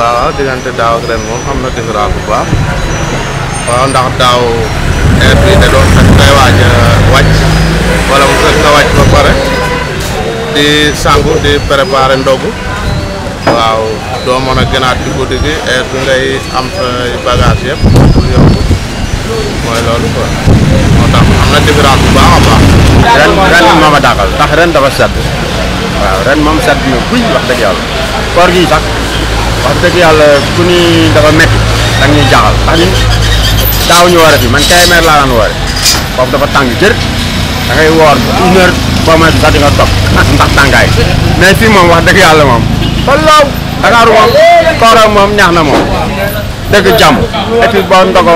waaw diggante daaw ak ren moom am na différence bu baax waaw ndax daaw heure bii da doon fekk ngay waaj a wàcc wala mu fekk nga wàcc ba pare di sangu di préparer ndogu waaw doo mën a gënaat ci guddi gi heure bi ngay am sa bagage yëpp pour yomb mooy loolu quoi moo tax am na différence bu baax a baax. ren moom a dàqal ndax ren dafa sedd waaw ren moom sedd na buy wax dëgg yàlla koor gi sax wax dëgg yàlla ku ni dafa métti da ñuy jaaxal ndax ñun daaw ñu war a fi man Kébémer laa daan woore foofu dafa tàng jër da ngay woor 1 heure boo moytu sax di nga toog ndax tàngaay mais fii moom wax dëgg yàlla moom xooloo Dakar moom kooram moom ñaax na moom dëgg jàmm et puis boo ndogo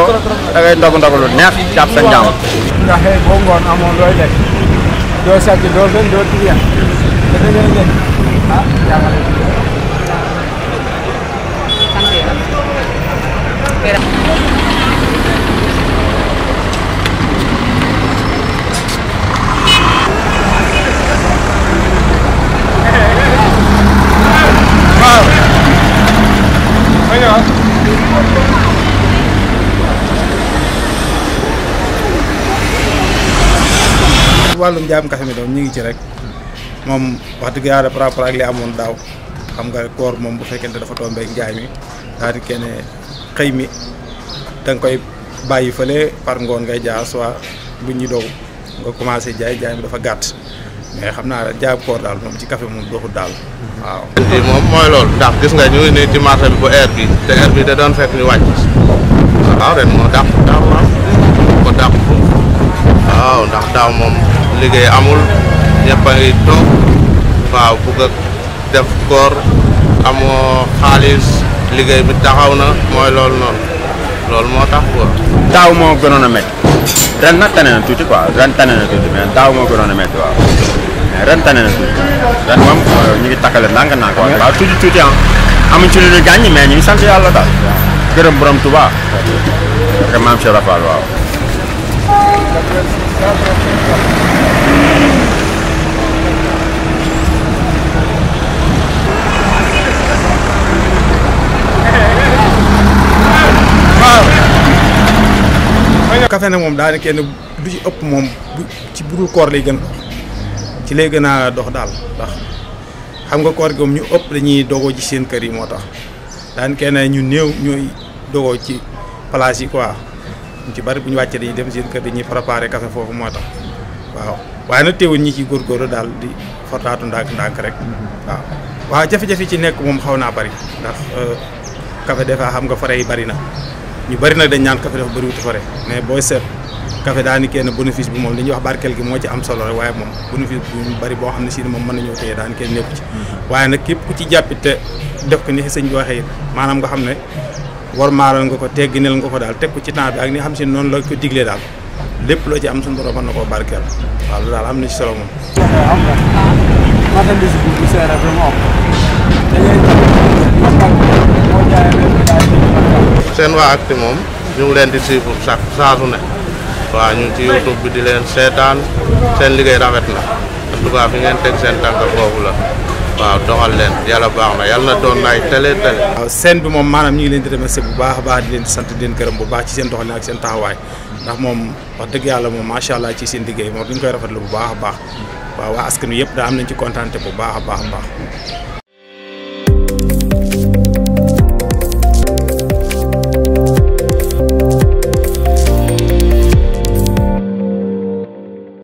da ngay ndogu lu neex jàpp sa njàmm. ndax boo ngoon amoon looy lekk doo sàcc doo fen doo trian te da ngay lekk jàngale. wàllum jaam kafe mi doom ñu ngi ci rek moom wax dëgg yàlla par rapport ak li amoon daaw xam nga koor moom bu fekkente dafa tombeek njaay mi daal di kenn xëy mi da nga koy bàyyi fële par ngoon ngay jaar soit bu ñu dogu nga commencé jaay mi dafa gàtt mais xam naa jaam koor daal moom ci café moom doxul daal waaw. fii moom mooy loolu ndax gis nga ñu ngi nii ci marché bi bu heure bi te heure bi da doon fekk ñu wàcc waaw ren moo dàq daaw waaw ko dàq waaw ndax daaw moom liggéey amul ñëpp a ngi toog waaw bugg a def koor amoo xaalis liggéey bi taxaw na mooy loolu noonu loolu moo tax quoi. daaw moo gënoon a métti ren nag tane na tuuti quoi ren tane na tuuti mais daaw moo gënoon a métti waaw mais ren tane na tuuti ren moom ñu ngi takkale ndànk-ndànk waaw tuuti amuñ ci lu ñu gàññi mais ñu ngi sant yàlla daal gërëm borom Touba ak maam Cheikh Rafal waaw. café nag moom daanaka kenn du ci ëpp moom ci budul koor lay gën ci lay gën a dox daal ndax xam nga koor gi moom ñu ëpp dañuy dogoo ci seen kër yi moo tax daanaka ñu néew ñooy dogoo ci place yi quoi ñu ci bari bu ñu wàccee dañuy dem seen kër dañuy préparer café foofu moo tax waaw waaye nag teewul ñi ci góorgóorlu daal di fortaatu ndànk rek waaw jafe-jafe ci nekk moom xaw naa bari ndax café des fois xam nga frais yi bari na ñu bari nag dañ naan café dafa bëri wuti frais mais booy seet café daani kenn bénéfice bi moom li ñuy wax barkeel gi moo ci am solo rek waaye moom bénéfice bu bari boo xam ne si moom mën nañoo téye daani kenn nekku ci waaye nag képp ku ci jàppit te def ko ni sëñ bi waxee maanaam nga xam ne war maaral nga ko tegginel nga ko daal teg ko ci temps bi ak ni xam si noonu la ko diglee daal lépp loo ci am suñu borom mën na koo barkeel waaw loolu daal am na ci solo moom. seen waa Actu moom ñu ngi leen di suivre saa su ne waaw ñu ngi ci YouTube bi di leen seetaan seen liggéey rafet na en tout cas fi ngeen teg seen tànk foofu la waaw doxal leen yàlla baax na yàlla na doon naay télé. waaw seen bi moom maanaam ñu ngi leen di remercier bu baax a baax di leen di sant di leen gërëm bu baax ci seen doxalin ak seen taxawaay ndax moom wax dëgg yàlla moom macha allah ci seen liggéey moom duñ koy rafetlu bu baax a baax waaw waa askan wi yëpp daa am nañ ci kontaante bu baax a baax.